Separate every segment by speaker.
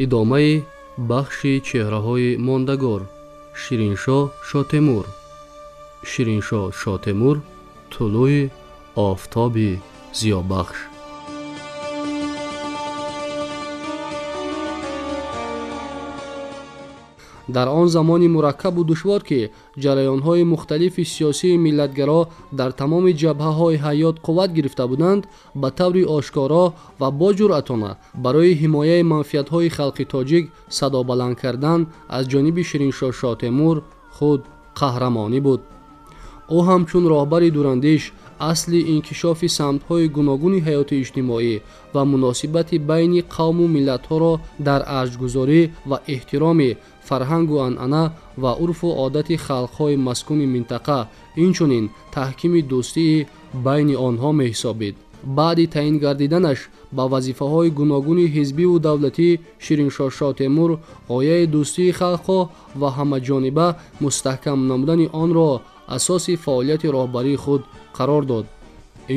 Speaker 1: Идомаи бахши чеҳраҳои мондагор. Шириншоҳ Шотемур. Шириншоҳ Шотемур тулӯи офтоби зиёбахш. Дар он замони мураккабу душвор, ки ҷараёнҳои мухталифи сиёсии миллатгаро дар тамоми ҷабҳаҳои ҳаёт қувват гирифта буданд, ба таври ошкоро ва боҷуръатона барои ҳимояи манфиатҳои халқи тоҷик садобаланд кардан аз ҷониби Шириншоҳ Шотемур худ қаҳрамонӣ буд. Ӯ ҳамчун роҳбари дурандеш асли инкишофи самтҳои гуногуни ҳаёти иҷтимоӣ ва муносибати байни қавму миллатҳоро дар арҷгузорӣ ва эҳтироми фарҳангу анъана ва урфу одати халқҳои маскуни минтақа, инчунин таҳкими дӯстии байни онҳо меҳисобид. Баъди таъин гардиданаш ба вазифаҳои гуногуни ҳизбиву давлатӣ, Шириншоҳ Шотемур ғояи дӯстии халқҳо ва ҳамаҷониба мустаҳкам намудани онро асоси фаъолияти роҳбарии худ қарор дод.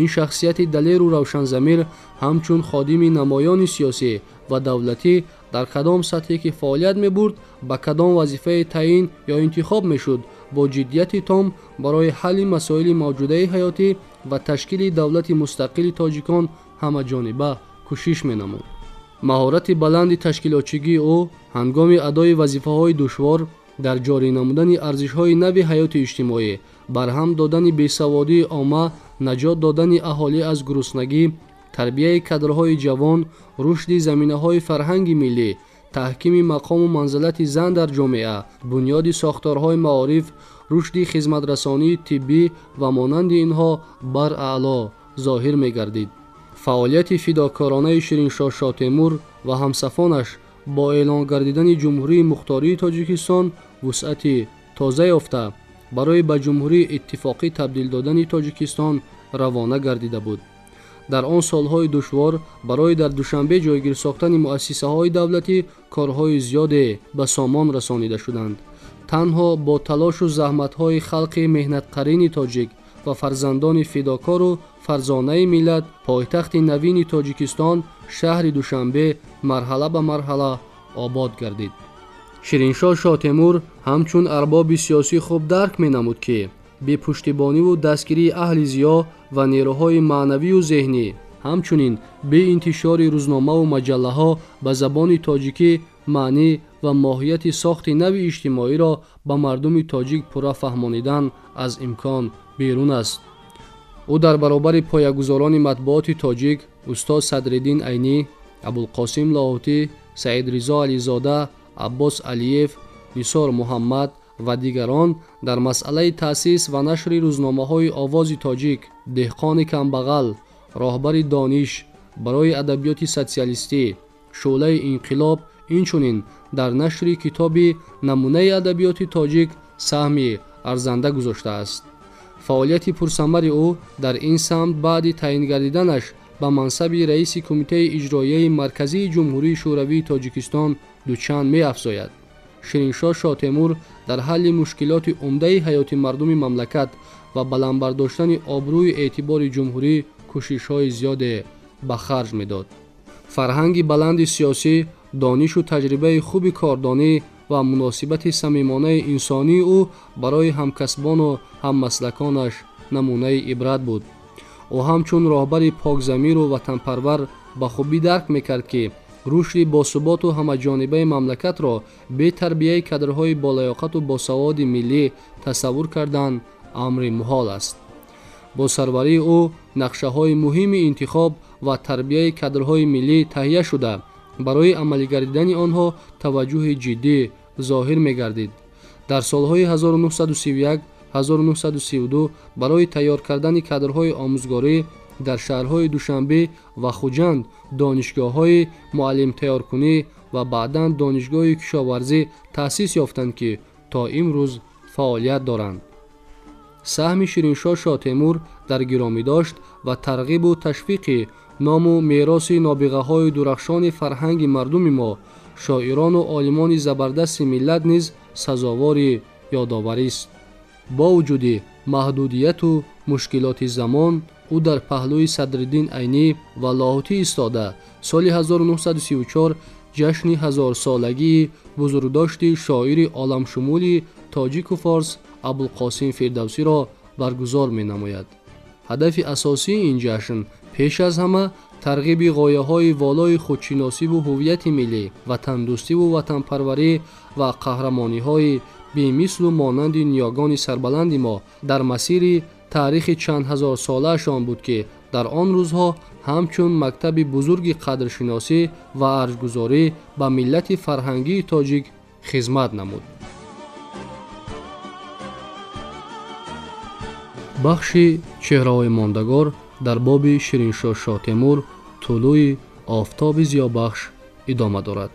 Speaker 1: Ин шахсияти далеру равшанзамир ҳамчун ходими намоёни сиёсӣ ва давлатӣ дар кадом сатҳе ки фаъолият мебурд, ба кадом вазифаи таъин ё интихоб мешуд, бо ҷиддияти том барои ҳалли масоили мавҷудаи ҳаётӣ ва ташкили давлати мустақили тоҷикон ҳамаҷониба кӯшиш менамуд. Маҳорати баланди ташкилотчигии ӯ ҳангоми адои вазифаҳои душвор дар ҷорӣ намудани арзишҳои нави ҳаёти иҷтимоӣ, барҳам додани бесаводии омма, наҷот додани аҳолӣ аз гуруснагӣ, тарбияи кадрҳои ҷавон, рушди заминаҳои фарҳанги миллӣ, таҳкими мақому манзилати зан дар ҷомеа, бунёди сохторҳои маориф, рушди хизматрасонии тиббӣ ва монанди инҳо бараъло зоҳир мегардид. Фаъолияти фидокоронаи Шириншоҳ Шотемур ва ҳамсафонаш бо эълон гардидани Ҷумҳурии Мухтории Тоҷикистон вусъати тоза ёфта, барои ба Ҷумҳурии Иттифоқӣ табдил додани Тоҷикистон равона гардида буд. Дар он солҳои душвор барои дар Душанбе ҷойгир сохтани муассисаҳои давлатӣ корҳои зиёде ба сомон расонида шуданд. Танҳо бо талошу заҳматҳои халқи меҳнатқарини тоҷик ва фарзандони фидокору фарзонаи миллат пойтахти навини Тоҷикистон шаҳри Душанбе марҳала ба марҳала обод гардид. Шириншоҳ Шотемур ҳамчун арбоби сиёсӣ хуб дарк менамуд, ки бепуштибониву дастгирии аҳли зиё ва нерӯҳои маънавию зеҳнӣ, ҳамчунин беинтишори рӯзномаву маҷаллаҳо ба забони тоҷикӣ маънӣ ва моҳияти сохти нави иҷтимоиро ба мардуми тоҷик пурра фаҳмонидан аз имкон берун аст. Ӯ дар баробари поягузорони матбуоти тоҷик устод Садриддин Айнӣ, Абулқосим Лоҳутӣ, Саидризо Ализода, Аббос Алиев, Нисор Муҳаммад ва дигарон дар масъалаи таъсис ва нашри рӯзномаҳои Овози тоҷик, Деҳқони камбағал, Роҳбари дониш, Барои адабиёти социалистӣ, Шӯълаи инқилоб, инчунин дар нашри китоби Намунаи адабиёти тоҷик саҳми арзанда гузоштааст. Фаъолияти пурсамари ӯ дар ин самт баъди таъин гардиданаш ба мансаби раиси Кумитаи иҷроияи Марказии Ҷумҳурии Шӯравии Тоҷикистон дучанд меафзояд. Шириншоҳ Шотемур дар ҳалли мушкилоти умдаи ҳаёти мардуми мамлакат ва баланд бардоштани обрӯи эътибори ҷумҳурӣ кӯшишҳои зиёде ба харҷ медод. Фарҳанги баланди сиёсӣ, донишу таҷрибаи хуби кордонӣ ва муносибати самимонаи инсонии ӯ барои ҳамкасбону ҳаммаслаконаш намунаи ибрат буд. Ӯ ҳамчун роҳбари покзамиру ватанпарвар ба хубӣ дарк мекард, ки рушди босуботу ҳамаҷонибаи мамлакатро бетарбияи кадрҳои болаёқату босаводи миллӣ тасаввур кардан амри муҳол аст. Бо сарварии ӯ нақшаҳои муҳими интихоб ва тарбияи кадрҳои миллӣ таҳия шуда, барои амалигардидани онҳо таваҷҷӯҳи ҷиддӣ зоҳир мегардид. Дар солҳои 1931 1932 барои тайёр кардани кадрҳои омӯзгорӣ дар шаҳрҳои Душанбе ва Хуҷанд донишгоҳҳои муаллимтайёркунӣ ва баъдан донишгоҳи кишоварзӣ таъсис ёфтанд, ки то имрӯз фаъолият доранд. Саҳми Шириншоҳ Шотемур дар гиромидошт ва тарғибу ташвиқи ному мероси нобиғаҳои дурахшони фарҳанги мардуми мо, шоирону олимони забардасти миллат низ сазовори ёдоварист. Бо вуҷуди маҳдудияту мушкилоти замон, ӯ дар паҳлӯи Садриддин Айнӣ ва Лоҳутӣ истода, соли 1934 ҷашни ҳазорсолагии бузургдошти шоири оламшумули тоҷику форс Абулқосим Фирдавсиро баргузор менамояд. Ҳадафи асосии ин ҷашн пеш аз ҳама тарғиби ғояҳои волои худшиносиву ҳуввияти миллӣ, ватандӯстиву ватанпарварӣ ва қаҳрамониҳои бемислу монанди ниёгони сарбаланди мо дар масири таърихи чанд ҳазорсолаашон буд, ки дар он рӯзҳо ҳамчун мактаби бузурги қадршиносӣ ва арҷгузорӣ ба миллати фарҳангии тоҷик хизмат намуд. Бахши чеҳраҳои мондагор дар боби Шириншоҳ Шоҳтемур тулӯи офтоби зиёбахш идома дорад.